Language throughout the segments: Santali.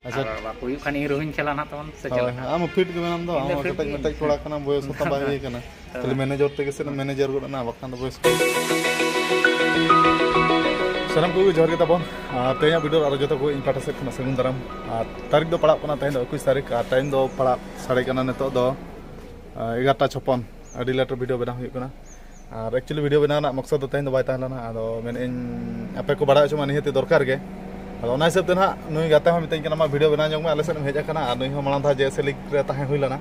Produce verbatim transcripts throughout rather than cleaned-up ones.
ᱟᱪᱪᱷᱟ᱾ ᱟᱨ ᱵᱟᱠᱚ ᱦᱩᱭᱩᱜ ᱠᱷᱟᱱ ᱤᱧ ᱨᱩᱦᱤᱧ ᱠᱷᱮᱞᱟ ᱱᱟᱜ ᱛᱟᱵᱚᱱ, ᱥᱮ ᱪᱮᱫ ᱦᱳᱭ, ᱞᱮᱠᱟ? ᱦᱳᱭ, ᱟᱢ ᱦᱚᱸ ᱯᱷᱤᱴ ᱜᱮ ᱢᱮᱱᱟᱢ ᱫᱚ, ᱤᱧ ᱟᱢ ᱫᱚ ᱦᱚᱸ ᱯᱷᱤᱴ ᱠᱮᱴᱮᱡ ᱜᱤᱭᱟᱹᱧ᱾ ᱢᱮᱴᱮᱡ ᱠᱚᱲᱟ ᱠᱟᱱᱟᱢ, ᱵᱚᱭᱚᱥ ᱦᱚᱸ ᱛᱟᱢ ᱵᱟᱭ ᱦᱩᱭ ᱟᱠᱟᱱᱟ᱾ ᱠᱷᱟᱹᱞᱤ ᱢᱮᱱᱮᱡᱟᱨ ᱛᱮᱜᱮ ᱥᱮ ᱢᱮᱱᱮᱡᱟᱨ ᱜᱚᱫ ᱮᱱᱟ, ᱵᱟᱠᱷᱟᱱ ᱫᱚ ᱵᱚᱭᱚᱥ ᱠᱚ᱾ ᱥᱟᱱᱟᱢ ᱠᱚᱜᱮ ᱡᱚᱦᱟᱨ ᱜᱮ ᱛᱟᱵᱚᱱ᱾ ᱟᱨ ᱛᱮᱦᱮᱧᱟᱜ ᱵᱷᱤᱰᱤᱭᱳ ᱟᱨᱚ ᱡᱚᱛᱚ ᱠᱚ ᱤᱧ ᱯᱟᱦᱴᱟ ᱥᱮᱫ ᱠᱷᱚᱱᱟᱜ ᱥᱟᱹᱜᱩᱱ ᱫᱟᱨᱟᱢ᱾ ᱟᱨ ᱛᱟᱹᱨᱤᱠᱷ ᱫᱚ ᱯᱟᱲᱟᱜ ᱠᱟᱱᱟ ᱛᱮᱦᱮᱧ ᱫᱚ ᱮᱠᱩᱥ ᱛᱟᱹᱨᱤᱠᱷ, ᱟᱨ ᱴᱟᱭᱤᱢ ᱫᱚ ᱯᱟᱲᱟᱜ ᱥᱟᱰᱮ ᱠᱟᱱᱟ ᱱᱤᱛᱚᱜ ᱫᱚ, ᱟᱨ, ᱮᱜᱟᱨᱚᱴᱟ ᱪᱷᱚᱯᱯᱚᱱ᱾ ᱟᱹᱰᱤ ᱞᱮᱴ ᱨᱮ ᱵᱷᱤᱰᱤᱭᱳ ᱵᱮᱱᱟᱣ ᱦᱩᱭᱩᱜ ᱠᱟᱱᱟ᱾ ᱟᱨ actually ᱵᱷᱤᱰᱤᱭᱳ ᱵᱮᱱᱟᱣ ᱨᱮᱱᱟᱜ ᱢᱚᱠᱥᱚᱫ ᱫᱚ ᱛᱮᱦᱮᱧ ᱫᱚ ᱵᱟᱭ ᱛᱟᱦᱮᱸ ᱞᱮᱱᱟ, ᱟᱫᱚ ᱢᱮᱱᱮᱫ ᱟᱹᱧ ᱟᱯᱮ ᱠᱚ ᱵᱟᱲᱟᱭ ᱦᱚᱪᱚ ᱢᱟ ᱱᱤᱦᱟᱹᱛ ᱫᱚᱨᱠᱟᱨ ᱜᱮ᱾ ᱟᱫᱚ ᱚᱱᱟ ᱦᱤᱥᱟᱹᱵ ᱛᱮ ᱱᱟᱦᱟᱜ ᱱᱩᱭ ᱜᱟᱛᱮ ᱦᱚᱸ ᱢᱤᱛᱟᱹᱧ ᱠᱟᱱᱟ, "ᱢᱟ ᱵᱷᱤᱰᱤᱭᱳ ᱵᱮᱱᱟᱣ ᱧᱚᱜ ᱢᱮ, ᱟᱞᱮ ᱥᱮᱫ ᱮᱢ ᱦᱮᱡ ᱟᱠᱟᱱᱟ", ᱟᱨ ᱱᱩᱭ ᱦᱚᱸ ᱢᱟᱲᱟᱝ ᱫᱷᱟᱣ ᱡᱮ ᱮᱥ ᱮ ᱞᱤᱜᱽ ᱨᱮ ᱛᱟᱦᱮᱸ ᱦᱩᱭ ᱞᱮᱱᱟ,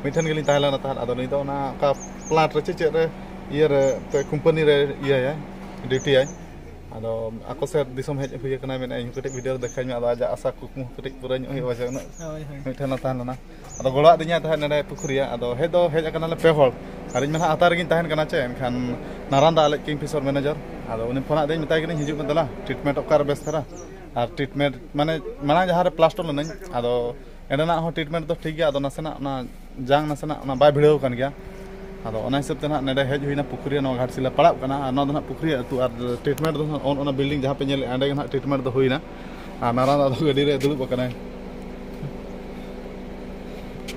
ᱢᱤᱫ ᱴᱷᱮᱱ ᱜᱮᱞᱤᱧ ᱛᱟᱦᱮᱸ ᱞᱮᱱᱟ ᱛᱟᱦᱮᱸᱫ᱾ ᱟᱫᱚ ᱱᱩᱭ ᱫᱚ ᱚᱱᱟ ᱚᱠᱟ ᱯᱞᱟᱱᱴ ᱨᱮ ᱪᱮᱫ ᱪᱮᱫ ᱨᱮ ᱤᱭᱟᱹ ᱨᱮ ᱠᱳᱢᱯᱟᱱᱤ ᱨᱮ ᱤᱭᱟᱹᱭᱟᱭ, ᱰᱤᱭᱩᱴᱤᱭᱟᱭ᱾ ᱟᱫᱚ ᱟᱠᱚ ᱥᱮᱫ ᱫᱤᱥᱚᱢ ᱦᱮᱡ ᱦᱩᱭ ᱟᱠᱟᱱᱟ, ᱢᱮᱱᱮᱫ ᱟᱹᱧ ᱠᱟᱹᱴᱤᱡ ᱵᱷᱤᱰᱤᱭᱳ ᱨᱮ ᱫᱮᱠᱷᱟᱧ ᱢᱮ, ᱟᱫᱚ ᱟᱡᱟᱜ ᱟᱥᱟ ᱠᱩᱠᱢᱩ ᱠᱟᱹᱴᱤᱡ ᱯᱩᱨᱟᱹ ᱧᱚᱜ ᱦᱩᱭᱩᱜᱼᱟ ᱥᱮ ᱩᱱᱟᱹᱜ ᱦᱳᱭ, ᱦᱳᱭ᱾ ᱢᱤᱫ ᱴᱷᱮᱱ ᱞᱮ ᱛᱟᱦᱮᱸ ᱞᱮᱱᱟ᱾ ᱟᱫᱚ ᱜᱚᱲᱚᱣᱟᱫᱤᱧᱟᱭ ᱛᱟᱦᱮᱸᱫ ᱱᱚᱰᱮ ᱯᱩᱠᱷᱩᱨᱤᱭᱟ᱾ ᱟᱫᱚ ᱦᱮᱡ ᱫᱚ ᱦᱮᱡ ᱟᱠᱟᱱᱟᱞᱮ ᱯᱮ ᱦᱚᱲ, ᱟᱨ ᱤᱧ ᱢᱟ ᱱᱟᱦᱟᱜ ᱦᱟᱛᱟᱣ ᱨᱮᱜᱤᱧ ᱛᱟᱦᱮᱱ ᱠᱟᱱᱟ ᱪᱮ, ᱮᱱᱠᱷᱟᱱ ᱱᱟᱨᱟᱱᱫᱟ ᱟᱞᱮ ᱠᱤᱝ ᱯᱷᱤᱥᱚᱨ ᱢᱮᱱᱮᱡᱟᱨ, ᱟᱫᱚ ᱩᱱᱤ ᱯᱷᱳᱱᱟᱫ ᱫᱤᱧ, ᱢᱮᱛᱟᱭ ᱠᱟᱹᱱᱟᱹᱧ, "ᱦᱤᱡᱩᱜ ᱢᱮ ᱫᱮᱞᱟ, ᱴᱨᱤᱴᱢᱮᱱᱴ ᱚᱠᱟᱨᱮ ᱵᱮᱥ ᱫᱷᱟᱨᱟ?" ᱟᱨ ᱴᱨᱤᱴᱢᱮᱱᱴ ᱢᱟᱱᱮ ᱢᱟᱲᱟᱝ ᱡᱟᱦᱟᱸ ᱨᱮ ᱯᱞᱟᱥᱴᱟᱨ ᱞᱮᱱᱟᱹᱧ, ᱟᱫᱚ ᱚᱸᱰᱮᱱᱟᱜ ᱦᱚᱸ ᱴᱨᱤᱴᱢᱮᱱᱴ ᱫᱚ ᱴᱷᱤᱠ ᱜᱮᱭᱟ, ᱟᱫᱚ ᱱᱟᱥᱮᱱᱟᱜ ᱚᱱᱟ ᱡᱟᱝ ᱱᱟᱥᱮᱱᱟᱜ ᱚᱱᱟ ᱵᱟᱭ ᱵᱷᱤᱲᱟᱹᱣ ᱟᱠᱟᱱ ᱜᱮᱭᱟ᱾ ᱟᱫᱚ ᱚᱱᱟ ᱦᱤᱥᱟᱹᱵ ᱛᱮ ᱱᱟᱦᱟᱜ ᱱᱚᱰᱮ ᱦᱮᱡ ᱦᱩᱭᱱᱟ, ᱯᱩᱠᱷᱩᱨᱤᱭᱟ ᱱᱚᱣᱟ ᱜᱷᱟᱴᱥᱤᱞᱟ ᱯᱟᱲᱟᱜ ᱠᱟᱱᱟ, ᱟᱨ ᱱᱚᱣᱟ ᱫᱚ ᱱᱟᱦᱟᱜ ᱯᱩᱠᱷᱩᱨᱤᱭᱟ ᱟᱹᱛᱩ, ᱟᱨ ᱴᱨᱤᱴᱢᱮᱱᱴ ᱫᱚ ᱱᱟᱦᱟᱜ ᱚᱱ-, ᱚᱱᱟ ᱵᱤᱞᱰᱤᱝ ᱡᱟᱦᱟᱸ ᱯᱮ ᱧᱮᱞᱮᱫᱼᱟ, ᱚᱸᱰᱮ ᱜᱮ ᱱᱟᱦᱟᱜ ᱴᱨᱤᱴᱢᱮᱱᱴ ᱫᱚ ᱦᱩᱭᱱᱟ᱾ ᱟᱨ ᱱᱟᱨᱟᱱ ᱫᱚ ᱟᱫᱚ ᱜᱟᱹᱰᱤ ᱨᱮ ᱫᱩᱲᱩᱵ ᱟᱠᱟᱱᱟᱭ᱾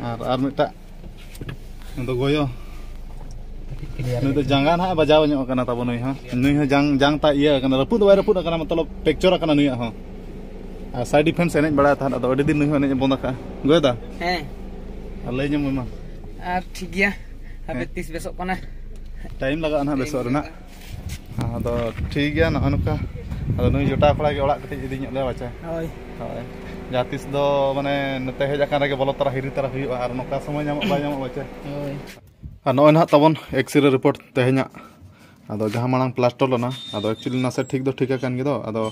ᱟᱨ, ᱟᱨ ᱢᱤᱫᱴᱟᱜ ᱫᱚ ᱜᱚᱭᱚ᱾ ᱠᱟᱹᱴᱤᱡ clear ᱱᱩᱭ ᱫᱚ ᱜᱮ᱾ ᱡᱟᱸᱜᱟ ᱱᱟᱦᱟᱜ ᱵᱟᱡᱟᱣ ᱧᱚᱜ ᱟᱠᱟᱱᱟ ᱛᱟᱵᱚ ᱱᱩᱭ ᱦᱚᱸ᱾ ᱱᱩᱭ ᱦᱚᱸ ᱡᱟᱝ, ᱡᱟᱝ ᱛᱟᱭ ᱤᱭᱟᱹ ᱟᱠᱟᱱᱟ, ᱨᱟᱹᱯᱩᱫ ᱫᱚ ᱵᱟᱭ ᱨᱟᱹᱯᱩᱫ ᱟᱠᱟᱱᱟ, ᱢᱚᱛᱞᱚᱵ ᱯᱮᱠᱪᱚᱨ ᱟᱠᱟᱱᱟ ᱱᱩᱭᱟᱜ ᱦᱚᱸ᱾ ᱟᱨ ᱥᱟᱭᱤᱰ ᱰᱤᱯᱷᱮᱱᱥ ᱮᱱᱮᱡ ᱵᱟᱲᱟᱭ ᱛᱟᱦᱮᱸᱫ, ᱟᱫᱚ ᱟᱹᱰᱤ ᱫᱤᱱ ᱱᱩᱭ ᱦᱚᱸ ᱮᱱᱮᱡ ᱮ ᱵᱚᱱᱫ ᱟᱠᱟᱫᱼᱟ᱾ ᱜᱚᱭᱫᱟ? ᱦᱮᱸ᱾ ᱟᱨ ᱞᱟᱹᱭ ᱧᱚᱜ ᱢᱮ ᱢᱟ᱾ ᱟᱨ ᱴᱷᱤᱠ ᱜᱮᱭᱟ, ᱦᱟᱯᱮ ᱦᱮᱸ᱾ ᱛᱤᱥ ᱵᱮᱥᱚᱜ ᱠᱟᱱᱟ᱾ ᱴᱟᱭᱤᱢ ᱞᱟᱜᱟᱜᱼᱟ ᱱᱟᱦᱟᱜ ᱴᱟᱭᱤᱢ ᱵᱮᱥᱚᱜ ᱨᱮᱱᱟᱜ᱾ ᱞᱟᱜᱟᱜᱼᱟ᱾ ᱟᱫᱚ ᱴᱷᱤᱠ ᱜᱮᱭᱟ, ᱱᱚᱜᱼᱚᱭ ᱱᱚᱝᱠᱟ᱾ ᱟᱫᱚ ᱱᱩᱭ ᱡᱚᱴᱟᱣ ᱠᱚᱲᱟ ᱜᱮ ᱚᱲᱟᱜ ᱠᱟᱹᱴᱤᱡ ᱤᱫᱤ ᱧᱚᱜ ᱞᱮᱭᱟ ᱵᱟᱪᱟ᱾ ᱦᱳᱭ᱾ ᱦᱳᱭ᱾ ᱡᱟᱦᱟᱸ ᱛᱤᱥ ᱫᱚ ᱢᱟᱱᱮ ᱱᱚᱛᱮ ᱦᱮᱡ ᱟᱠᱟᱱ ᱨᱮᱜᱮ ᱵᱚᱞᱚ ᱛᱚᱨᱟ ᱦᱤᱨᱤ ᱛᱚᱨᱟ ᱦᱩᱭᱩᱜᱼᱟ, ᱟᱨ ᱱᱚᱝᱠᱟ ᱥᱚᱢᱚᱭ ᱧᱟᱢᱚᱜ ᱵᱟᱭ ᱧᱟᱢᱚᱜ ᱵᱟᱪᱟ᱾ ᱦᱳᱭ᱾ ᱟᱨ ᱱᱚᱜᱼᱚᱭ ᱱᱟᱦᱟᱜ ᱛᱟᱵᱚᱱ ᱮᱠᱥᱨᱮ ᱨᱤᱯᱳᱨᱴ ᱛᱮᱦᱮᱧᱟᱜ᱾ ᱟᱫᱚ ᱡᱟᱦᱟᱸ ᱢᱟᱲᱟᱝ ᱯᱞᱟᱥᱴᱟᱨ ᱞᱮᱱᱟ, ᱟᱫᱚ actually ᱱᱟᱥᱮ ᱴᱷᱤᱠ ᱫᱚ ᱴᱷᱤᱠ ᱟᱠᱟᱱ ᱜᱮ ᱫᱚ᱾ ᱟᱫᱚ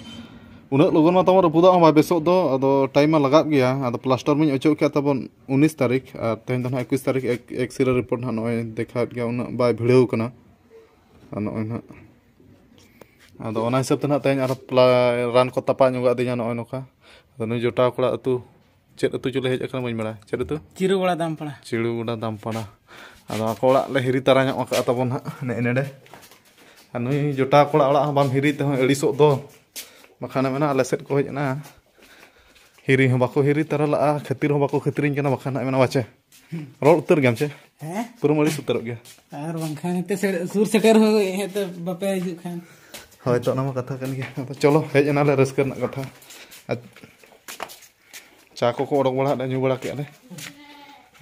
ᱩᱱᱟᱹᱜ ᱞᱚᱜᱚᱱ ᱢᱟ ᱛᱟᱵᱚᱱ ᱨᱟᱹᱯᱩᱫᱚᱜ ᱦᱚᱸ ᱵᱟᱭ ᱵᱮᱥᱚᱜ ᱫᱚ, ᱟᱫᱚ ᱴᱟᱭᱤᱢ ᱢᱟ ᱞᱟᱜᱟᱜ ᱜᱮᱭᱟ᱾ ᱟᱫᱚ ᱯᱞᱟᱥᱴᱟᱨ ᱢᱟᱧ ᱚᱪᱚᱜ ᱠᱮᱫ ᱛᱟᱵᱚᱱ ᱩᱱᱤᱥ ᱛᱟᱹᱨᱤᱠᱷ, ᱟᱨ ᱛᱮᱦᱮᱧ ᱫᱚ ᱱᱟᱦᱟᱜ ᱮᱠᱩᱥ ᱛᱟᱹᱨᱤᱠᱷ, ᱮᱠ-, ᱮᱠᱥᱨᱮ ᱨᱤᱯᱳᱨᱴ ᱱᱟᱦᱟᱜ ᱱᱚᱜᱼᱚᱭ ᱫᱮᱠᱷᱟᱣᱮᱫ ᱜᱮᱭᱟ, ᱩᱱᱟᱹᱜ ᱵᱟᱭ ᱵᱷᱤᱲᱟᱹᱣ ᱠᱟᱱᱟ᱾ ᱟᱨ ᱱᱚᱜᱼᱚᱭ ᱱᱟᱦᱟᱜ, ᱟᱫᱚ ᱚᱱᱟ ᱦᱤᱥᱟᱹᱵ ᱛᱮ ᱱᱟᱦᱟᱜ ᱛᱮᱦᱮᱧ ᱟᱨᱦᱚᱸ ᱯᱞᱟ-, ᱨᱟᱱ ᱠᱚ ᱛᱟᱯᱟ ᱧᱚᱜᱟᱫᱤᱧᱟ ᱱᱚᱜᱼᱚᱭ ᱱᱚᱝᱠᱟ᱾ ᱟᱫᱚ ᱱᱩᱭ ᱡᱚᱴᱟᱣ ᱠᱚᱲᱟ ᱟᱹᱛᱩ ᱪᱮᱫ ᱟᱹᱛᱩ ᱪᱚᱞᱮ ᱦᱮᱡ ᱟᱠᱟᱱᱟ, ᱵᱟᱹᱧ ᱵᱟᱲᱟᱭᱟ᱾ ᱪᱮᱫ ᱟᱹᱛᱩ? ᱪᱤᱨᱩᱜᱚᱲᱟ ᱫᱟᱢᱯᱟᱲᱟ᱾ ᱪᱤᱨᱩᱜᱚᱲᱟ ᱫᱟᱢᱯᱟᱲᱟ᱾ ᱟᱫᱚ ᱟᱠᱚ ᱚᱲᱟᱜ ᱞᱮ ᱦᱤᱨᱤ ᱛᱟᱨᱟ ᱧᱚᱜ ᱟᱠᱟᱫᱼᱟ ᱛᱟᱵᱚᱱ ᱦᱟᱸᱜ ᱱᱮᱜᱼᱮ ᱱᱮᱰᱮ᱾ ᱟᱨ ᱱᱩᱭ ᱡᱚᱴᱟᱣ ᱠᱚᱲᱟ ᱚᱲᱟᱜ ᱦᱚᱸ ᱵᱟᱢ ᱦᱤᱨᱤ ᱛᱮᱦᱚᱸ ᱟᱹᱲᱤᱥᱚᱜ ᱫᱚ᱾ ᱵᱟᱠᱷᱟᱱᱮ ᱢᱮᱱᱟ ᱟᱞᱮ ᱥᱮᱫ ᱠᱚ ᱦᱮᱡ ᱮᱱᱟ᱾ ᱦᱤᱨᱤ ᱦᱚᱸ ᱵᱟᱠᱚ ᱦᱤᱨᱤ ᱛᱟᱨᱟ ᱞᱟᱜᱼᱟ, ᱠᱷᱟᱹᱛᱤᱨ ᱦᱚᱸ ᱵᱟᱠᱚ ᱠᱷᱟᱹᱛᱤᱨᱤᱧ ᱠᱟᱱᱟ, ᱵᱟᱠᱷᱟᱱ ᱦᱟᱸᱜ ᱢᱮᱱᱟ ᱵᱟᱪᱮ ᱨᱚᱲ ᱩᱛᱟᱹᱨ ᱜᱮᱭᱟᱢ ᱪᱮ? ᱦᱮᱸ? ᱯᱩᱨᱟᱹᱢ ᱟᱹᱲᱤᱥ ᱩᱛᱟᱹᱨᱚᱜ ᱜᱮᱭᱟ᱾ ᱟᱨ ᱵᱟᱝᱠᱷᱟᱱ ᱦᱮᱸᱛᱮ ᱥᱮ-, ᱥᱩᱨ ᱥᱮᱴᱮᱨ ᱦᱚᱸ ᱦᱮᱸᱛᱮ ᱵᱟᱯᱮ ᱦᱤᱡᱩᱜ ᱠᱷᱟᱱ᱾ ᱦᱳᱭ, ᱛᱚ ᱚᱱᱟ ᱢᱟ ᱠᱟᱛᱷᱟ ᱠᱟᱱ ᱜᱮᱭᱟ᱾ ᱟᱫᱚ ᱪᱚᱞᱚ, ᱦᱮᱡ ᱮᱱᱟᱞᱮ, ᱨᱟᱹᱥᱠᱟᱹ ᱨᱮᱱᱟᱜ ᱠᱟᱛᱷᱟ᱾ ᱟᱨ ᱪᱟ ᱠᱚᱠᱚ ᱚᱰᱚᱠ ᱵᱟᱲᱟ ᱟᱫ, ᱧᱩ ᱵᱟᱲᱟ ᱠᱮᱫᱼᱟ ᱞᱮ᱾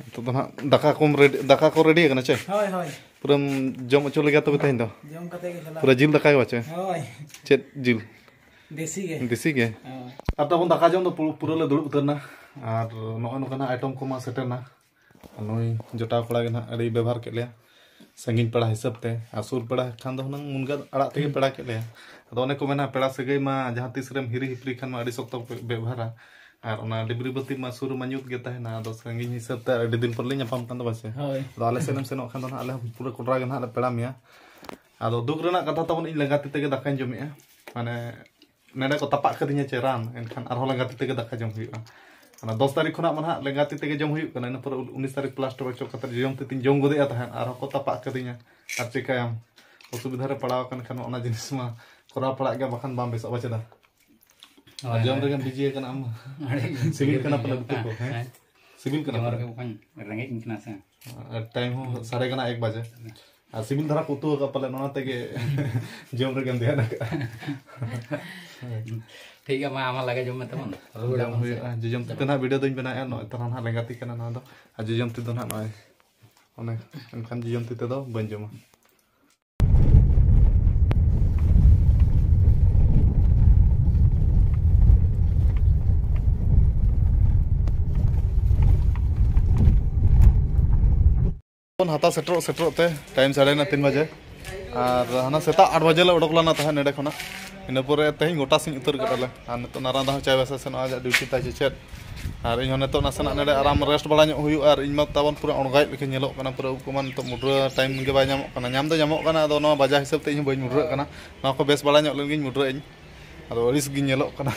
ᱱᱤᱛᱚᱜ ᱫᱚ ᱱᱟᱦᱟᱜ ᱫᱟᱠᱟ ᱠᱚᱢ ᱨᱮᱰᱤ, ᱫᱟᱠᱟ ᱠᱚ ᱨᱮᱰᱤ ᱟᱠᱟᱱᱟ ᱪᱮ? ᱦᱳᱭ, ᱦᱳᱭ᱾ ᱯᱩᱨᱟᱹᱢ ᱡᱚᱢ ᱦᱚᱪᱚ ᱞᱮᱜᱮᱭᱟ ᱛᱚᱵᱮ ᱛᱮᱦᱮᱧ ᱫᱚ? ᱡᱚᱢ ᱠᱟᱛᱮ ᱜᱮ ᱪᱟᱞᱟᱜ᱾ ᱯᱩᱨᱟᱹ ᱡᱤᱞ ᱫᱟᱠᱟ ᱜᱮ ᱵᱟᱪᱮ? ᱦᱳᱭ᱾ ᱪᱮᱫ ᱡᱤᱞ? ᱫᱮᱥᱤ ᱜᱮ᱾ ᱫᱮᱥᱤ ᱜᱮ? ᱦᱳᱭ᱾ ᱟᱨ ᱛᱟᱵᱚᱱ ᱫᱟᱠᱟ ᱡᱚᱢ ᱫᱚ ᱯᱩ-, ᱯᱩᱨᱟᱹ ᱞᱮ ᱫᱩᱲᱩᱵ ᱩᱛᱟᱹᱨ ᱮᱱᱟ᱾ ᱟᱨ ᱱᱚᱜᱼᱚᱭ ᱱᱚᱝᱠᱟᱱᱟᱜ item ᱠᱚᱢᱟ ᱥᱮᱴᱮᱨ ᱮᱱᱟ᱾ ᱟᱨ ᱱᱩᱭ ᱡᱚᱴᱟᱣ ᱠᱚᱲᱟ ᱜᱮ ᱱᱟᱦᱟᱜ ᱟᱹᱰᱤ ᱵᱮᱵᱷᱟᱨ ᱠᱮᱫ ᱞᱮᱭᱟ᱾ ᱥᱟᱺᱜᱤᱧ ᱯᱮᱲᱟ ᱦᱤᱥᱟᱹᱵ ᱛᱮ, ᱟᱨ ᱥᱩᱨ ᱯᱮᱲᱟ ᱠᱷᱟᱱ ᱫᱚ ᱦᱩᱱᱟᱹᱝ ᱢᱩᱱᱜᱟᱹ ᱟᱲᱟᱜ ᱛᱮᱜᱮ ᱯᱮᱲᱟ ᱠᱮᱫ ᱞᱮᱭᱟ᱾ ᱟᱫᱚ ᱚᱱᱮ ᱠᱚ ᱢᱮᱱᱟ, ᱯᱮᱲᱟ ᱥᱟᱹᱜᱟᱹᱭ ᱢᱟ ᱡᱟᱦᱟᱸ ᱛᱤᱥ ᱨᱮᱢ ᱦᱤᱨᱤ ᱦᱤᱯᱤᱨᱤ ᱠᱷᱟᱱ ᱢᱟ ᱟᱹᱰᱤ ᱥᱚᱠᱛᱚ ᱠᱚ ᱵᱮᱵᱷᱟᱨᱟ᱾ ᱟᱨ ᱚᱱᱟ ᱰᱤᱵᱨᱤ ᱵᱟᱹᱛᱤ ᱢᱟ ᱥᱩᱨ ᱨᱮᱢᱟ ᱧᱩᱛ ᱜᱮ ᱛᱟᱦᱮᱱᱟ᱾ ᱟᱫᱚ ᱥᱟᱺᱜᱤᱧ ᱦᱤᱥᱟᱹᱵ ᱛᱮ ᱟᱹᱰᱤ ᱫᱤᱱ ᱯᱚᱨ ᱞᱮ ᱧᱟᱯᱟᱢ ᱠᱟᱱ ᱫᱚ ᱵᱟᱥᱮ᱾ ᱦᱳᱭ᱾ ᱟᱫᱚ ᱟᱞᱮ ᱥᱮᱫ ᱮᱢ ᱥᱮᱱᱚᱜ ᱠᱷᱟᱱ ᱫᱚ ᱱᱟᱦᱟᱜ ᱟᱞᱮ ᱦᱚᱸ ᱯᱩᱨᱟᱹ ᱠᱚᱰᱨᱟ ᱜᱮ ᱱᱟᱦᱟᱜ ᱞᱮ ᱯᱮᱲᱟ ᱢᱮᱭᱟ᱾ ᱟᱫᱚ ᱫᱩᱠ ᱨᱮᱱᱟᱜ ᱠᱟᱛᱷᱟ ᱛᱟᱵᱚᱱ, ᱤᱧ ᱞᱮᱸᱜᱟ ᱛᱤ ᱛᱮᱜᱮ ᱫᱟᱠᱟᱧ ᱡᱚᱢᱮᱜᱼᱟ᱾ ᱢᱟᱱᱮ ᱱᱚᱰᱮ ᱠᱚ ᱛᱟᱯᱟᱜ ᱠᱟᱹᱫᱤᱧᱟ ᱪᱮ ᱨᱟᱱ, ᱮᱱᱠᱷᱟᱱ ᱟᱨᱦᱚᱸ ᱞᱮᱸᱜᱟ ᱛᱤ ᱛᱮᱜᱮ ᱫᱟᱠᱟ ᱡᱚᱢ ᱦᱩᱭᱩᱜᱼᱟ᱾ ᱚᱱᱟ ᱫᱚᱥ ᱛᱟᱹᱨᱤᱠᱷ ᱠᱷᱚᱱᱟᱜ ᱢᱟ ᱱᱟᱦᱟᱜ ᱞᱮᱸᱜᱟ ᱛᱤ ᱛᱮᱜᱮ ᱡᱚᱢ ᱦᱩᱭᱩᱜ ᱠᱟᱱᱟ, ᱤᱱᱟᱹ ᱯᱚᱨᱮ ᱩᱱᱤᱥ ᱛᱟᱹᱨᱤᱠᱷ ᱯᱞᱟᱥᱴᱟᱨ ᱚᱪᱚᱜ ᱠᱟᱛᱮ ᱡᱚᱡᱚᱢ ᱛᱤ ᱛᱤᱧ ᱡᱚᱢ ᱜᱚᱫᱮᱜᱼᱟ ᱛᱟᱦᱮᱸᱫ, ᱟᱨᱦᱚᱸ ᱠᱚ ᱛᱟᱯᱟᱜ ᱠᱟᱹᱫᱤᱧᱟ᱾ ᱟᱨ ᱪᱤᱠᱟᱹᱭᱟᱢ, ᱚᱥᱩᱵᱤᱫᱷᱟ ᱨᱮ ᱯᱟᱲᱟᱣ ᱟᱠᱟᱱ ᱠᱷᱟᱱ ᱚᱱᱟ ᱡᱤᱱᱤᱥ ᱢᱟ ᱠᱚᱨᱟᱣ ᱯᱟᱲᱟᱜ ᱜᱮᱭᱟ, ᱵᱟᱠᱷᱟᱱ ᱵᱟᱢ ᱵᱮᱥᱚᱜᱼᱟ ᱵᱟᱪᱮ ᱫᱟ᱾ ᱦᱳᱭ, ᱡᱚᱢ ᱦᱳᱭ᱾ ᱨᱮᱜᱮᱢ ᱵᱤᱡᱤ ᱟᱠᱟᱱᱟ ᱟᱢ ᱢᱟ᱾ ᱟᱹᱰᱤ ᱥᱤᱵᱤᱞ ᱠᱟᱱᱟ ᱯᱟᱞᱮ ᱡᱚᱢ ᱩᱛᱩ ᱠᱟᱜᱼᱟ᱾ ᱠᱚ, ᱦᱮᱸ? ᱦᱮᱸ᱾ ᱥᱤᱵᱤᱞ ᱠᱟᱱᱟ ᱡᱚᱢ ᱯᱟᱞᱮ? ᱨᱮᱜᱮ ᱵᱟᱠᱷᱟᱱ ᱨᱮᱸᱜᱮᱡ ᱤᱧ ᱠᱟᱱᱟ ᱥᱮ᱾ ᱟᱨ time ᱦᱚᱸ ᱥᱟᱰᱮ ᱠᱟᱱᱟ ᱮᱠ ᱵᱟᱡᱮ᱾ ᱟᱨ ᱥᱤᱵᱤᱞ ᱫᱷᱟᱨᱟ ᱠᱚ ᱩᱛᱩ ᱟᱠᱟᱫ ᱯᱟᱞᱮ, ᱱᱚᱣᱟ ᱛᱮᱜᱮ ᱡᱚᱢ ᱨᱮᱜᱮᱢ ᱫᱷᱮᱭᱟᱱ ᱟᱠᱟᱫᱼᱟ᱾ ᱴᱷᱤᱠ ᱜᱮᱭᱟ, ᱢᱟ ᱟᱢᱟᱜ ᱞᱟᱜᱮ ᱡᱚᱢ ᱢᱮ ᱛᱟᱵᱚᱱ᱾ ᱨᱩᱣᱟᱹᱲ ᱡᱚᱢ ᱟᱵᱚᱱ ᱥᱮ᱾ ᱦᱩᱭᱩᱜᱼᱟ, ᱡᱚᱡᱚᱢ ᱛᱤ ᱛᱮ ᱱᱟᱦᱟᱜ video ᱫᱚᱧ ᱵᱮᱱᱟᱣᱮᱫᱼᱟ, ᱱᱚᱜᱼᱚᱭ ᱛᱟᱨᱟ ᱱᱟᱦᱟᱜ ᱞᱮᱸᱜᱟ ᱛᱤ ᱠᱟᱱᱟ ᱱᱚᱣᱟ ᱫᱚ᱾ ᱟᱨ ᱡᱚᱡᱚᱢ ᱛᱤ ᱫᱚ ᱱᱟᱦᱟᱜ ᱱᱚᱜᱼᱚᱭ, ᱚᱱᱮ ᱮᱱᱠᱷᱟᱱ ᱡᱚᱡᱚᱢ ᱛᱤ ᱛᱮᱫᱚ ᱵᱟᱹᱧ ᱡᱚᱢᱟ᱾ ᱵᱚᱱ ᱦᱟᱛᱟᱣ ᱥᱮᱴᱮᱨᱚᱜ ᱥᱮᱴᱮᱨᱚᱜ ᱛᱮ time ᱥᱟᱰᱮᱭᱮᱱᱟ ᱛᱤᱱ ᱵᱟᱡᱮ, ᱟᱨ ᱦᱟᱱᱟ ᱥᱮᱛᱟᱜ ᱟᱴ ᱵᱟᱡᱮ ᱞᱮ ᱚᱰᱚᱠ ᱞᱮᱱᱟ ᱛᱟᱦᱮᱸᱫ ᱱᱚᱰᱮ ᱠᱷᱚᱱᱟᱜ᱾ ᱤᱱᱟᱹ ᱯᱚᱨᱮ ᱛᱮᱦᱮᱧ ᱜᱚᱴᱟ ᱥᱮᱫ ᱩᱛᱟᱹᱨ ᱠᱟᱫᱟ ᱞᱮ, ᱟᱨ ᱱᱤᱛᱚᱜ ᱱᱟᱨᱟ ᱫᱟ ᱦᱚᱸ ᱪᱟᱭ ᱵᱟᱥᱟ ᱥᱮᱱᱚᱜᱼᱟ, ᱟᱡᱟᱜ duty ᱛᱟᱭ ᱥᱮ ᱪᱮᱫ᱾ ᱟᱨ ᱤᱧ ᱦᱚᱸ ᱱᱤᱛᱚᱜ ᱱᱟᱥᱮᱱᱟᱜ ᱱᱚᱰᱮ ᱟᱨᱟᱢ rest ᱵᱟᱲᱟ ᱧᱚᱜ ᱦᱩᱭᱩᱜᱼᱟ, ᱟᱨ ᱤᱧ ᱢᱟ ᱛᱟᱵᱚᱱ ᱯᱩᱨᱟᱹ ᱚᱬᱜᱟᱭᱮᱫ ᱞᱮᱠᱟ ᱧᱮᱞᱚᱜ ᱠᱟᱱᱟ, ᱯᱩᱨᱟᱹ ᱩᱵ ᱠᱚᱢᱟ ᱱᱤᱛᱚᱜ ᱢᱩᱰᱨᱟᱹ time ᱜᱮ ᱵᱟᱭ ᱧᱟᱢᱚᱜ ᱠᱟᱱᱟ᱾ ᱧᱟᱢ ᱫᱚ ᱧᱟᱢᱚᱜ ᱠᱟᱱᱟ, ᱟᱫᱚ ᱱᱚᱣᱟ ᱵᱟᱡᱟ ᱦᱤᱥᱟᱹᱵ ᱛᱮ ᱤᱧ ᱦᱚᱸ ᱵᱟᱹᱧ ᱢᱩᱰᱨᱟᱹᱜ ᱠᱟᱱᱟ, ᱱᱚᱣᱟ ᱠᱚ ᱵᱮᱥ ᱵᱟᱲᱟ ᱧᱚᱜ ᱞᱮᱱ ᱜᱤᱧ ᱢᱩᱰᱨᱟᱹᱜ ᱟᱹᱧ᱾ ᱟᱫᱚ ᱟᱹᱲᱤᱥ ᱜᱤᱧ ᱧᱮᱞᱚᱜ ᱠᱟᱱᱟ᱾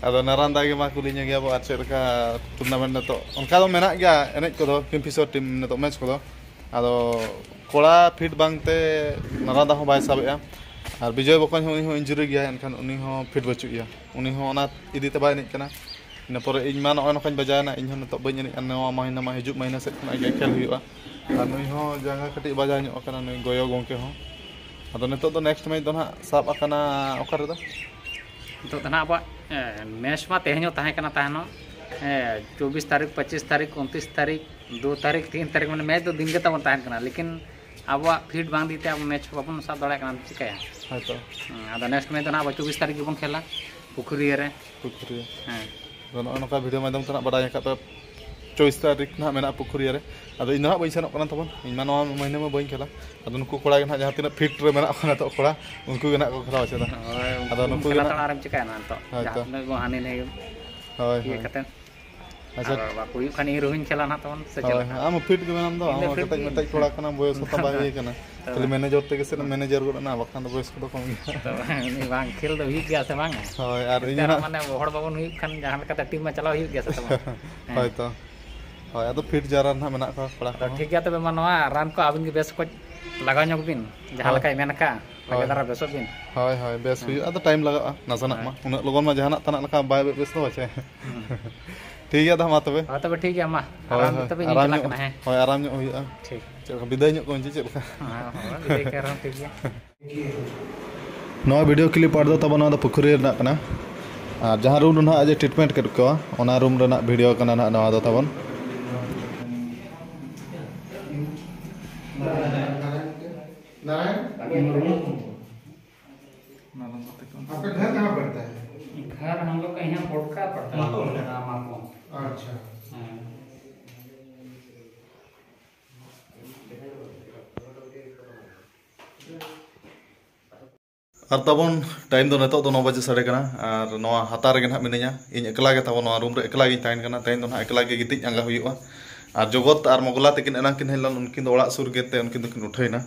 ᱟᱫᱚ ᱱᱟᱨᱟᱱ ᱫᱟ ᱜᱮ ᱢᱟ ᱠᱩᱞᱤ ᱧᱚᱜᱮᱭᱟ ᱵᱚ, ᱟᱨ ᱪᱮᱫ ᱞᱮᱠᱟ tournament ᱱᱤᱛᱚᱜ? ᱚᱱᱠᱟ ᱫᱚ ᱢᱮᱱᱟᱜ ᱜᱮᱭᱟ ᱮᱱᱮᱡ ᱠᱚᱫᱚ, Kingfisher team ᱱᱤᱛᱚᱜ match ᱠᱚᱫᱚ᱾ ᱟᱫᱚ ᱠᱚᱲᱟ fit ᱵᱟᱝᱛᱮ ᱱᱟᱨᱟᱱ ᱫᱟ ᱦᱚᱸ ᱵᱟᱭ ᱥᱟᱵᱮᱜᱼᱟ᱾ ᱟᱨ ᱵᱤᱡᱚᱭ ᱵᱚᱠᱚᱧ ᱦᱚᱸ, ᱩᱱᱤ ᱦᱚᱸ ᱤᱧᱡᱩᱨᱤ ᱜᱮᱭᱟᱭ, ᱮᱱᱠᱷᱟᱱ ᱩᱱᱤ ᱦᱚᱸ ᱯᱷᱤᱴ ᱵᱟᱹᱪᱩᱜ ᱮᱭᱟ᱾ ᱩᱱᱤ ᱦᱚᱸ ᱚᱱᱟ ᱤᱫᱤ ᱛᱮ ᱵᱟᱭ ᱮᱱᱮᱡ ᱠᱟᱱᱟ᱾ ᱤᱱᱟᱹ ᱯᱚᱨᱮ ᱤᱧ ᱢᱟ ᱱᱚᱜᱼᱚᱭ ᱱᱚᱝᱠᱟᱧ ᱵᱟᱡᱟᱣᱮᱱᱟ, ᱤᱧ ᱦᱚᱸ ᱱᱤᱛᱚᱜ ᱵᱟᱹᱧ ᱮᱱᱮᱡᱼᱟ᱾ ᱱᱚᱣᱟ ᱢᱟᱹᱦᱱᱟᱹ ᱢᱟ ᱦᱤᱡᱩᱜ ᱢᱟᱹᱦᱱᱟᱹ ᱥᱮᱫ ᱠᱷᱚᱱᱟᱜ ᱜᱮ ᱠᱷᱮᱞ ᱦᱩᱭᱩᱜᱼᱟ᱾ ᱟᱨ ᱱᱩᱭ ᱦᱚᱸ ᱡᱟᱸᱜᱟ ᱠᱟᱹᱴᱤᱡ ᱵᱟᱡᱟᱣ ᱧᱚᱜ ᱟᱠᱟᱱᱟ, ᱱᱩᱭ ᱜᱚᱭᱚ ᱜᱚᱢᱠᱮ ᱦᱚᱸ᱾ ᱟᱫᱚ ᱱᱤᱛᱚᱜ ᱫᱚ ᱱᱮᱠᱥᱴ ᱢᱮᱪ ᱫᱚ ᱱᱟᱦᱟᱜ ᱥᱟᱵ ᱟᱠᱟᱱᱟ ᱚᱠᱟ ᱨᱮᱫᱚ? ᱱᱤᱛᱚᱜ ᱫᱚ ᱱᱟᱦᱟᱜ ᱟᱵᱚᱣᱟᱜ ᱢᱮᱪ ᱢᱟ ᱛᱮᱦᱮᱧ ᱦᱚᱸ ᱛᱟᱦᱮᱸ ᱠᱟᱱᱟ ᱛᱟᱦᱮᱱᱚᱜ, ᱦᱮᱸ, ᱪᱚᱵᱵᱤᱥ ᱛᱟᱹᱨᱤᱠᱷ, ᱯᱚᱸᱪᱤᱥ ᱛᱟᱹᱨᱤᱠᱷ, ᱩᱱᱛᱨᱤᱥ ᱛᱟᱹᱨᱤᱠᱷ, ᱫᱩ ᱛᱟᱹᱨᱤᱠᱷ, ᱛᱤᱱ ᱛᱟᱹᱨᱤᱠᱷ, ᱢᱟᱱᱮ ᱢᱮᱪ ᱫᱚ ᱫᱤᱱ ᱜᱮ ᱛᱟᱵᱚᱱ ᱛᱟᱦᱮᱱ ᱠᱟᱱᱟ, ᱞᱮᱠᱤᱱ ᱟᱵᱚᱣᱟᱜ ᱯᱷᱤᱴ ᱵᱟᱝ ᱫᱤᱭᱮ ᱛᱮ ᱟᱵᱚ ᱢᱮᱪ ᱵᱟᱵᱚᱱ ᱥᱟᱵ ᱫᱟᱲᱮᱭᱟᱜ ᱠᱟᱱᱟ, ᱪᱤᱠᱟᱹᱭᱟ? ᱦᱳᱭᱛᱚ᱾ ᱦᱮᱸ, ᱟᱫᱚ ᱱᱮᱠᱥᱴ ᱢᱮᱪ ᱫᱚ ᱱᱟᱦᱟᱜ ᱟᱵᱚ ᱪᱚᱵᱵᱤᱥ ᱛᱟᱹᱨᱤᱠᱷ ᱜᱮᱵᱚᱱ ᱠᱷᱮᱞᱟ ᱯᱩᱠᱷᱩᱨᱤᱭᱟᱹ ᱨᱮ᱾ ᱯᱩᱠᱷᱩᱨᱤᱭᱟᱹ᱾ ᱦᱮᱸ᱾ ᱟᱫᱚ ᱱᱚᱜᱼᱚᱭ ᱱᱚᱝᱠᱟ ᱵᱷᱤᱰᱤᱭᱳ ᱢᱟᱫᱽᱫᱷᱚᱢ ᱛᱮ ᱱᱟᱜ ᱵᱟᱰᱟᱭ ᱟᱠᱟᱫ ᱯᱮ, ᱪᱚᱵᱵᱤᱥ ᱛᱟᱹᱨᱤᱠᱷ ᱱᱟᱜ ᱢᱮᱱᱟᱜᱼᱟ ᱯᱩᱠᱷᱩᱨᱤᱭᱟᱹ ᱨᱮ᱾ ᱟᱫᱚ ᱤᱧ ᱫᱚ ᱱᱟᱜ ᱵᱟᱹᱧ ᱥᱮᱱᱚᱜ ᱠᱟᱱᱟ ᱛᱟᱵᱚᱱ, ᱤᱧ ᱢᱟ ᱱᱚᱣᱟ ᱢᱟᱹᱦᱱᱟᱹ ᱢᱟ ᱵᱟᱹᱧ ᱠᱷᱮᱞᱟ᱾ ᱟᱫᱚ ᱱᱩᱠᱩ ᱠᱚᱲᱟ ᱜᱮ ᱱᱟᱜ ᱡᱟᱦᱟᱸ ᱛᱤᱱᱟᱹᱜ ᱯᱷᱤᱴ ᱨᱮ ᱢᱮᱱᱟᱜ ᱠᱚᱣᱟ ᱱᱤᱛᱚᱜ ᱠᱚᱲᱟ, ᱩᱱᱠᱩ ᱜᱮ ᱱᱟᱜ ᱠᱚ ᱠᱷᱮᱞᱟ ᱦᱚᱪᱚᱭᱮᱫᱟ᱾ ᱦᱳᱭ, ᱩᱱᱠᱩ ᱟᱫᱚ ᱠᱷᱮᱞᱟ ᱱᱩᱠᱩ ᱜᱮ ᱛᱟᱲᱟ ᱱᱟᱜ ᱟᱨᱮᱢ ᱪᱤᱠᱟᱹᱭᱟ ᱱᱟᱜ ᱱᱤᱛᱚᱜ? ᱦᱳᱭ ᱡᱟᱦᱟᱸ ᱛᱚ᱾ ᱛᱤᱱᱟᱹᱜ ᱵᱚᱱ ᱦᱟᱹᱱᱤ ᱱᱟᱹᱭ ᱦᱳᱭ, ᱤᱭᱟᱹ ᱦᱳᱭ᱾ ᱠᱟᱛᱮ᱾ ᱟᱪᱪᱷᱟ᱾ ᱟᱨ ᱵᱟᱠᱚ ᱦᱩᱭᱩᱜ ᱠᱷᱟᱱ ᱤᱧ ᱨᱮᱦᱚᱸᱧ ᱠᱷᱮᱞᱟ ᱱᱟᱜ ᱛᱟᱵᱚᱱ, ᱥᱮ ᱪᱮᱫ ᱦᱳᱭ, ᱞᱮᱠᱟ? ᱦᱳᱭ᱾ ᱟᱢ ᱦᱚᱸ ᱯᱷᱤᱴ ᱜᱮ ᱢᱮᱱᱟᱢ ᱫᱚ, ᱤᱧ ᱟᱢ ᱫᱚ ᱦᱚᱸ ᱯᱷᱤᱴ ᱠᱮᱴᱮᱡ ᱜᱤᱭᱟᱹᱧ᱾ ᱢᱮᱴᱮᱡ ᱠᱚᱲᱟ ᱠᱟᱱᱟᱢ, ᱵᱚᱭᱚᱥ ᱦᱚᱸ ᱛᱟᱢ ᱵᱟᱭ ᱦᱩᱭ ᱠᱟᱱᱟ᱾ ᱛᱚ᱾ ᱠᱷᱟᱹᱞᱤ ᱢᱮᱱᱮᱡᱟᱨ ᱛᱮᱜᱮ ᱥᱮ ᱢᱮᱱᱮᱡᱟᱨ ᱜᱚᱫ ᱮᱱᱟ, ᱵᱟᱠᱷᱟᱱ ᱫᱚ ᱵᱚᱭᱚᱥ ᱠᱚᱫᱚ ᱠᱚᱢ ᱜᱮᱭᱟ᱾ ᱛᱚ ᱩᱱᱤ ᱵᱟᱝ ᱠᱷᱮᱞ ᱫᱚ ᱦᱩᱭᱩᱜ ᱜᱮᱭᱟ ᱥᱮ ᱵᱟᱝᱟ? ᱦᱳᱭ, ᱟᱨ ᱮᱱᱛᱮ ᱤᱧ ᱨᱮᱦᱚᱸ ᱦᱟᱸᱜ ᱢᱟᱱᱮ ᱦᱚᱲ ᱵᱟᱵᱚᱱ ᱦᱩᱭᱩᱜ ᱠᱷᱟᱱ ᱡᱟᱦᱟᱸ ᱞᱮᱠᱟᱛᱮ ᱴᱤᱢ ᱢᱟ ᱪᱟᱞᱟᱣ ᱦᱩᱭᱩᱜ ᱜᱮᱭᱟ ᱥᱮ ᱛᱟᱵᱚᱱ? ᱦᱮᱸ᱾ ᱦᱳᱭ ᱛᱚ᱾ ᱦᱳᱭ, ᱟᱫᱚ ᱯᱷᱤᱴ ᱡᱟᱣᱨᱟ ᱨᱮ ᱱᱟᱦᱟᱜ ᱢᱮᱱᱟᱜ ᱠᱚᱣᱟ ᱠᱚᱲᱟ ᱟᱫᱚ ᱠᱚᱦᱚᱸ᱾ ᱴᱷᱤᱠ ᱜᱮᱭᱟ ᱛᱚᱵᱮ ᱢᱟ, ᱱᱚᱣᱟ ᱨᱟᱱ ᱠᱚ ᱟᱹᱵᱤᱱ ᱜᱮ ᱵᱮᱥ ᱠᱚᱡ ᱞᱟᱜᱟᱣ ᱧᱚᱜ ᱵᱤᱱ, ᱡᱟᱦᱟᱸ ᱦᱳᱭ᱾ ᱞᱮᱠᱟᱭ ᱢᱮᱱ ᱟᱠᱟᱫᱼᱟ, ᱞᱟᱜᱮ ᱦᱳᱭ᱾ ᱫᱷᱟᱨᱟ ᱵᱮᱥᱚᱜ ᱵᱤᱱ᱾ ᱦᱳᱭ, ᱦᱳᱭ, ᱵᱮᱥ ᱦᱮᱸ᱾ ᱦᱩᱭᱩᱜᱼᱟ, ᱟᱫᱚ ᱴᱟᱭᱤᱢ ᱞᱟᱜᱟᱜᱼᱟ ᱱᱟᱥᱮᱱᱟᱜ ᱦᱳᱭ᱾ ᱢᱟ᱾ ᱩᱱᱟᱹᱜ ᱞᱚᱜᱚᱱ ᱢᱟ ᱡᱟᱦᱟᱱᱟᱜ ᱛᱟᱱᱟᱜ ᱞᱮᱠᱟ ᱵᱟᱭ ᱵᱮᱥ ᱫᱚ ᱯᱟᱪᱮ᱾ ᱦᱩᱸ᱾ ᱴᱷᱤᱠ ᱜᱮᱭᱟ, ᱫᱚ ᱢᱟ ᱛᱚᱵᱮ᱾ ᱦᱳᱭ, ᱛᱚᱵᱮ ᱴᱷᱤᱠ ᱜᱮᱭᱟ, ᱢᱟ᱾ ᱦᱳᱭ, ᱟᱨᱟᱢ ᱦᱳᱭ, ᱛᱚᱵᱮ ᱤᱧ ᱟᱨᱟᱢ ᱪᱟᱞᱟᱜ ᱧᱚᱜ, ᱠᱟᱱᱟ, ᱦᱮᱸ᱾ ᱦᱳᱭ, ᱟᱨᱟᱢ ᱧᱚᱜ ᱦᱩᱭᱩᱜᱼᱟ᱾ ᱴᱷᱤᱠ᱾ ᱪᱮᱫ ᱞᱮᱠᱟ, ᱵᱤᱫᱟᱹᱭ ᱧᱚᱜ ᱠᱚ ᱪᱮ ᱪᱮᱫ ᱞᱮᱠᱟ? ᱦᱮᱸ, ᱦᱳᱭ, ᱵᱤᱫᱟᱹᱭ ᱠᱟᱭ ᱨᱮᱦᱚᱸ ᱴᱷᱤᱠ ᱜᱮᱭᱟ᱾ ᱱᱚᱣᱟ ᱵᱷᱤᱰᱤᱭᱳ ᱠᱞᱤᱯ ᱟᱨ ᱫᱚ ᱛᱟᱵᱚᱱ ᱱᱚᱣᱟ ᱫᱚ ᱯᱩᱠᱷᱩᱨᱤ ᱨᱮᱱᱟᱜ ᱠᱟᱱᱟ᱾ ᱟᱨ ᱡᱟᱦᱟᱸ ᱨᱩᱢ ᱨᱮ ᱱᱟᱦᱟᱜ ᱟᱡ ᱮ ᱴᱨᱤᱴᱢᱮᱱᱴ ᱠᱮᱫ ᱠᱚᱣᱟ, ᱚᱱᱟ ᱨᱩᱢ ᱨᱮᱱᱟᱜ ᱵᱷᱤᱰᱤᱭᱳ ᱠᱟᱱᱟ ᱱᱟᱦᱟᱜ ᱱᱚᱣᱟ ᱫᱚ ᱛᱟᱵᱚᱱ᱾ नारायण? आपका घर कहाँ पड़ता है? घर हम लोग का यहाँ बोटका पड़ता है। माको? हाँ, माको। अच्छा। हाँ। ᱟᱨ ᱛᱟᱵᱚᱱ ᱴᱟᱭᱤᱢ ᱫᱚ ᱱᱤᱛᱚᱜ ᱫᱚ ᱱᱚ ᱵᱟᱡᱮ ᱥᱟᱰᱮ ᱠᱟᱱᱟ᱾ ᱟᱨ ᱱᱚᱣᱟ ᱦᱟᱛᱟ ᱨᱮᱜᱮ ᱱᱟᱦᱟᱜ ᱢᱤᱱᱟᱹᱧᱟ᱾ ᱤᱧ ᱮᱠᱞᱟ ᱜᱮ ᱛᱟᱵᱚᱱ ᱱᱚᱣᱟ ᱨᱩᱢ ᱨᱮ ᱮᱠᱞᱟ ᱜᱤᱧ ᱛᱟᱦᱮᱱ ᱠᱟᱱᱟ᱾ ᱛᱮᱦᱮᱧ ᱫᱚ ᱱᱟᱦᱟᱜ ᱮᱠᱞᱟ ᱜᱮ ᱜᱤᱛᱤᱡ ᱟᱸᱜᱟ ᱦᱩᱭᱩᱜᱼᱟ᱾ ᱟᱨ ᱡᱚᱜᱚᱛ ᱟᱨ ᱢᱚᱜᱽᱞᱟ ᱛᱟᱹᱠᱤᱱ ᱮᱱᱟᱝ ᱠᱤᱱ ᱦᱮᱡ ᱞᱮᱱ, ᱩᱱᱠᱤᱱ ᱫᱚ ᱚᱲᱟᱜ ᱥᱩᱨ ᱜᱮᱛᱮ ᱩᱱᱠᱤᱱ ᱫᱚᱠᱤᱱ ᱩᱴᱷᱟᱹᱭᱱᱟ᱾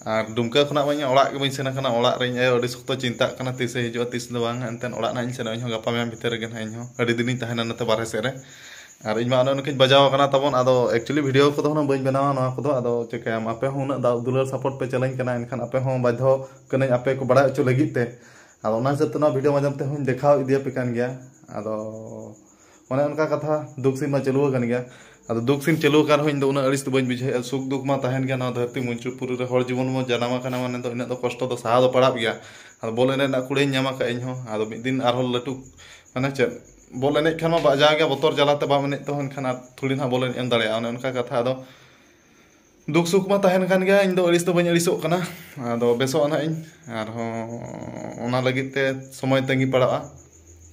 ᱟᱨ ᱰᱩᱢᱠᱟ ᱠᱷᱚᱱᱟᱜ ᱢᱟ ᱤᱧ ᱚᱲᱟᱜ ᱜᱮ ᱵᱟᱹᱧ ᱥᱮᱱ ᱟᱠᱟᱱᱟ᱾ ᱚᱲᱟᱜ ᱨᱮ ᱤᱧ ᱟᱭᱳ ᱟᱹᱰᱤ ᱥᱚᱠᱛᱚ ᱪᱤᱱᱛᱟᱹᱜ ᱠᱟᱱᱟ, ᱛᱤᱥᱮ ᱦᱤᱡᱩᱜᱼᱟ, ᱛᱤᱥ ᱫᱚ ᱵᱟᱝ᱾ ᱮᱱᱛᱮ ᱚᱲᱟᱜ ᱱᱟᱦᱟᱜ ᱤᱧ ᱥᱮᱱᱚᱜᱼᱟ, ᱤᱧ ᱦᱚᱸ ᱜᱟᱯᱟ ᱢᱮᱭᱟᱝ ᱵᱷᱤᱛᱤᱨ ᱨᱮᱜᱮ ᱱᱟᱦᱟᱜ ᱤᱧ ᱦᱚᱸ ᱟᱹᱰᱤ ᱫᱤᱱᱤᱧ ᱛᱟᱦᱮᱱᱟ ᱱᱚᱛᱮ ᱵᱟᱨᱦᱮ ᱥᱮᱫ ᱨᱮ᱾ ᱟᱨ ᱤᱧ ᱢᱟ ᱚᱱᱮ ᱚᱱᱠᱟᱧ ᱵᱟᱡᱟᱣ ᱟᱠᱟᱱᱟ ᱛᱟᱵᱚᱱ, ᱟᱫᱚ actually video ᱠᱚᱫᱚ ᱦᱩᱱᱟᱹᱝ ᱵᱟᱹᱧ ᱵᱮᱱᱟᱣᱟ ᱱᱚᱣᱟ ᱠᱚᱫᱚ, ᱟᱫᱚ ᱪᱤᱠᱟᱹᱭᱟᱢ, ᱟᱯᱮ ᱦᱚᱸ ᱩᱱᱟᱹᱜ ᱫᱟᱣ ᱫᱩᱞᱟᱹᱲ support ᱯᱮ ᱪᱟᱹᱞᱟᱹᱧ ᱠᱟᱱᱟ, ᱮᱱᱠᱷᱟᱱ ᱟᱯᱮ ᱦᱚᱸ ᱵᱟᱫᱽᱫᱷᱚ ᱠᱟᱹᱱᱟᱹᱧ ᱟᱯᱮ ᱠᱚ ᱵᱟᱲᱟᱭ ᱦᱚᱪᱚ ᱞᱟᱹᱜᱤᱫ ᱛᱮ᱾ ᱟᱫᱚ ᱚᱱᱟ ᱦᱤᱥᱟᱹᱵ ᱛᱮ ᱱᱚᱣᱟ video ᱢᱟᱫᱽᱫᱷᱚᱢ ᱛᱮ ᱦᱚᱸᱧ ᱫᱮᱠᱷᱟᱣ ᱤᱫᱤᱭᱟᱯᱮ ᱠᱟᱱ ᱜᱮᱭᱟ᱾ ᱟᱫᱚ ᱚᱱᱮ ᱚᱱᱠᱟ ᱠᱟᱛᱷᱟ, ᱫᱩᱠ ᱥᱤᱱ ᱢᱟ ᱪᱟᱹᱞᱩ ᱟᱠᱟᱱ ᱜᱮᱭᱟ᱾ ᱟᱫᱚ ᱫᱩᱠ ᱥᱤᱱ ᱪᱟᱹᱞᱩ ᱟᱠᱟᱱ ᱨᱮᱦᱚᱸ ᱤᱧ ᱫᱚ ᱩᱱᱟᱹᱜ ᱟᱹᱲᱤᱥ ᱫᱚ ᱵᱟᱹᱧ ᱵᱩᱡᱷᱟᱹᱣᱮᱫᱼᱟ᱾ ᱥᱩᱠ ᱫᱩᱠ ᱢᱟ ᱛᱟᱦᱮᱱ ᱜᱮᱭᱟ, ᱱᱚᱣᱟ ᱫᱷᱟᱹᱨᱛᱤ ᱢᱩᱧᱪᱩ ᱯᱩᱨᱤ ᱨᱮ ᱦᱚᱲ ᱡᱤᱵᱚᱱ ᱵᱚᱱ ᱡᱟᱱᱟᱢ ᱟᱠᱟᱱᱟ ᱢᱟᱱᱮ ᱫᱚ ᱤᱱᱟᱹᱜ ᱫᱚ ᱠᱚᱥᱴᱚ ᱫᱚ ᱥᱟᱦᱟᱣ ᱫᱚ ᱯᱟᱲᱟᱜ ᱜᱮᱭᱟ᱾ ᱟᱫᱚ ᱵᱚᱞ ᱮᱱᱮᱡ ᱨᱮᱱᱟᱜ ᱠᱩᱲᱟᱹᱭᱤᱧ ᱧᱟᱢ ᱟᱠᱟᱫᱼᱟ ᱤᱧ ᱦᱚᱸ᱾ ᱟᱫᱚ ᱢᱤᱫ ᱫᱤᱱ ᱟᱨᱦᱚᱸ ᱞᱟᱹᱴᱩ, ᱢᱟᱱᱮ ᱪᱮᱫ, ᱵᱚᱞ ᱮᱱᱮᱡ ᱠᱷᱟᱱ ᱢᱟ ᱵᱟᱡᱟᱣ ᱜᱮᱭᱟ, ᱵᱚᱛᱚᱨ ᱡᱟᱞᱟᱛᱮ ᱵᱟᱢ ᱮᱱᱮᱡ ᱛᱟᱦᱮᱱ ᱠᱷᱟᱱ ᱟᱨ ᱛᱷᱩᱲᱤ ᱱᱟᱦᱟᱜ ᱵᱚᱞ ᱮᱱᱮᱡ ᱮᱢ ᱫᱟᱲᱮᱭᱟᱜᱼᱟ, ᱚᱱᱮ ᱚᱱᱠᱟ ᱠᱟᱛᱷᱟ᱾ ᱟᱫᱚ ᱫᱩᱠ ᱥᱩᱠ ᱢᱟ ᱛᱟᱦᱮᱱ ᱠᱟᱱ ᱜᱮᱭᱟ, ᱤᱧ ᱫᱚ ᱟᱹᱲᱤᱥ ᱫᱚ ᱵᱟᱹᱧ ᱟᱹᱲᱤᱥᱚᱜ ᱠᱟᱱᱟ᱾ ᱟᱫᱚ ᱵᱮᱥᱚᱜᱼᱟ ᱱᱟᱦᱟᱜ ᱤᱧ, ᱟᱨᱦᱚᱸ ᱚᱱᱟ ᱞᱟᱹᱜᱤᱫ ᱛᱮ ᱥᱚᱢᱚᱭ ᱛᱟᱺᱜᱤ ᱯᱟᱲᱟᱜᱼᱟ᱾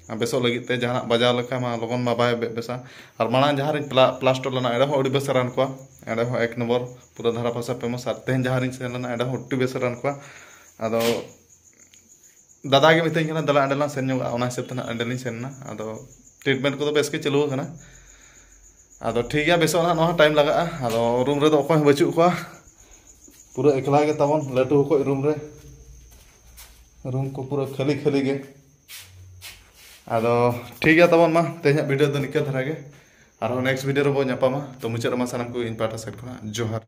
ᱟᱨ ᱵᱮᱥᱚᱜ ᱞᱟᱹᱜᱤᱫ ᱛᱮ ᱡᱟᱦᱟᱱᱟᱜ ᱵᱟᱡᱟᱣ ᱞᱮᱠᱷᱟᱱ ᱢᱟ ᱞᱚᱜᱚᱱ ᱢᱟ ᱵᱟᱭ ᱵᱮ-, ᱵᱮᱥᱟ᱾ ᱟᱨ ᱢᱟᱲᱟᱝ ᱡᱟᱦᱟᱸ ᱨᱤᱧ ᱯᱞᱟ-, plaster ᱞᱮᱱᱟ, ᱚᱸᱰᱮ ᱦᱚᱸ ᱟᱹᱰᱤ ᱵᱮᱥ ᱨᱟᱱ ᱠᱚᱣᱟ, ᱚᱸᱰᱮ ᱦᱚᱸ ᱮᱠ ᱱᱚᱢᱵᱚᱨ ᱯᱩᱨᱟᱹ ᱫᱷᱟᱨᱟ ᱯᱷᱟᱥᱟ famous᱾ ᱟᱨ ᱛᱮᱦᱮᱧ ᱡᱟᱦᱟᱸ ᱨᱤᱧ ᱥᱮᱱ ᱞᱮᱱᱟ, ᱚᱸᱰᱮ ᱦᱚᱸ ᱟᱹᱰᱤ ᱵᱮᱥ ᱨᱟᱱ ᱠᱚᱣᱟ᱾ ᱟᱫᱚ ᱫᱟᱫᱟ ᱜᱮ ᱢᱤᱛᱟᱹᱧ ᱠᱟᱱᱟ, "ᱫᱮᱞᱟ ᱚᱸᱰᱮ ᱞᱟᱝ ᱥᱮᱱ ᱧᱚᱜᱚᱜᱼᱟ", ᱚᱱᱟ ᱦᱤᱥᱟᱹᱵ ᱛᱮ ᱱᱟᱜ ᱚᱸᱰᱮ ᱞᱤᱧ ᱥᱮᱱ ᱮᱱᱟ᱾ ᱟᱫᱚ treatment ᱠᱚᱫᱚ ᱵᱮᱥ ᱜᱮ ᱪᱟᱹᱞᱩ ᱟᱠᱟᱱᱟ᱾ ᱟᱫᱚ ᱴᱷᱤᱠ ᱜᱮᱭᱟ, ᱵᱮᱥᱚᱜ ᱱᱟᱜ, ᱱᱚᱣᱟ ᱦᱚᱸ time ᱞᱟᱜᱟᱜᱼᱟ᱾ ᱟᱫᱚ room ᱨᱮᱫᱚ ᱚᱠᱚᱭ ᱦᱚᱸ ᱵᱟᱹᱪᱩᱜ ᱠᱚᱣᱟ, ᱯᱩᱨᱟᱹ ᱮᱠᱞᱟ ᱜᱮ ᱛᱟᱵᱚᱱ ᱞᱟᱹᱴᱩ ᱚᱠᱚᱡ room ᱨᱮ, room ᱠᱚ ᱯᱩᱨᱟᱹ ᱠᱷᱟᱹᱞᱤ ᱠᱷᱟᱹᱞᱤ ᱜᱮ᱾ ᱟᱫᱚ ᱴᱷᱤᱠ ᱜᱮᱭᱟ ᱛᱟᱵᱚᱱ, ᱢᱟ ᱛᱮᱦᱮᱧᱟᱜ video ᱫᱚ ᱱᱤᱝᱠᱟᱹ ᱫᱷᱟᱨᱟ ᱜᱮ, ᱟᱨᱦᱚᱸ next video ᱨᱮᱵᱚ ᱧᱟᱯᱟᱢᱟ᱾ ᱛᱚ ᱢᱩᱪᱟᱹᱫ ᱨᱮᱢᱟ ᱥᱟᱱᱟᱢ ᱠᱚ ᱤᱧ ᱯᱟᱦᱴᱟ ᱥᱮᱫ ᱠᱷᱚᱱᱟᱜ ᱡᱚᱦᱟᱨ᱾